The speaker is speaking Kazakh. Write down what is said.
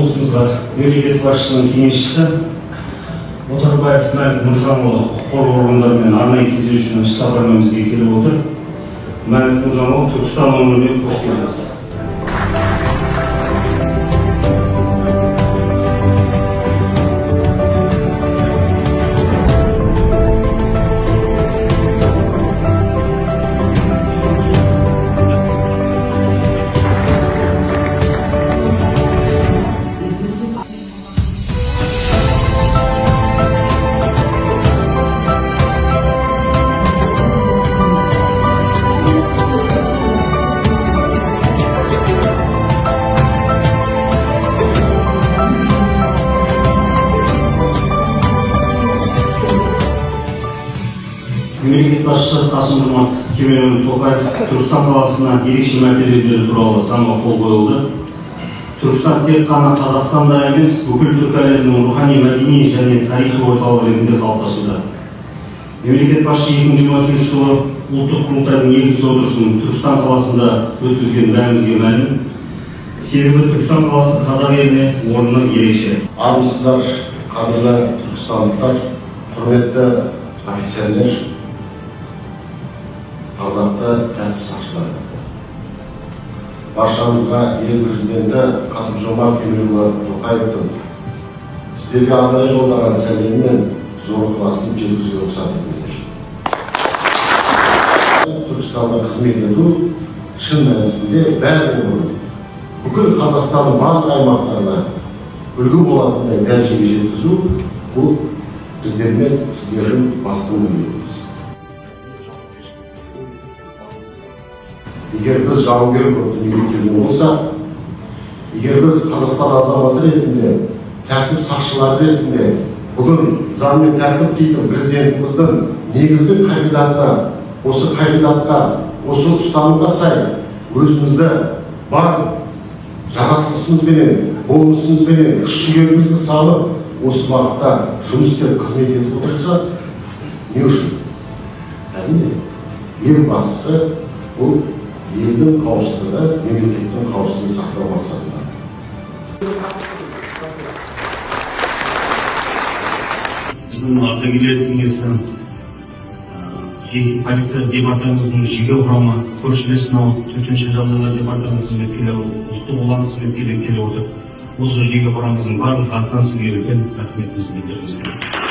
Облысымызға мемлекет басшысының кеңесшісі Отарбаев Мәлік Нұржанұлы құқық қорғау органдарымен арнайы кездесу үшін іс-сапармен бізге келіп отыр. Мәлік Нұржанұлы, Түркістан өңіріне қош келдіңіз. Мемлекет басшысы Қасым-Жомарт Кемелұлы Тоқаев Түркістан қаласына ерекше мәртебе беру туралы заңға қол қойылды. Түркістан тек қана Қазақстанда емес, бүкіл түркі әлемінің рухани, мәдени және тарихи орталығы ретінде қалыптасуда. Мемлекет басшысы 2023 жылы ұлттық құрылтайдың екінші отырысын Түркістан қаласында өткізген бәрімізге мәлім. Себебі Түркістан қаласы қазақ еліне орны ерекше. Армысыздар, қадірлі түркістандықтар, құрметті офицерлер, ардақты тәртіп сақшылары. Баршаңызға ел президенті Қасым-Жомарт Кемелұлы Тоқаевтың сіздерге арнайы жолдаған сәлемі мен зор ықыласын жеткізуге рұқсат етіңіздер. Түркістанда қызмет ету шын мәнісінде бәрінен бұрын бүкіл Қазақстанның барлық аймақтарына үлгі болатындай дәрежеге жеткізу бұл біздер мен сіздердің басты міндетіміз. Егер біз жауынгер болып дүниеге келген болсақ, егер біз Қазақстан азаматы ретінде, тәртіп сақшылары ретінде бүгін заң мен тәртіп дейтін президентіміздің негізгі қағидатына, осы қағидатқа, осы ұстанымға сай өзімізді бар жаратылысымызбенен, болмысымызбенен, күш-жігерімізді салып, осы бағытта жұмыс істеп қызмет етіп отырсақ, не үшін? Әрине, ең бастысы бұл елдің қауіпсіздігі, мемлекеттің қауіпсіздігін сақтау мақсатында. Біздің ардагерлер кеңесі, жеке полиция департаментінің жеке құрамы, көршілес мынау төтенше жағдайлар департаменті қызметкерлері, ұлттық ұлан қызметкерлері келіп отыр. Осы жеке құрамымыздың барлық атынан сізге үлкен рахметімізді білдіргіміз келеді.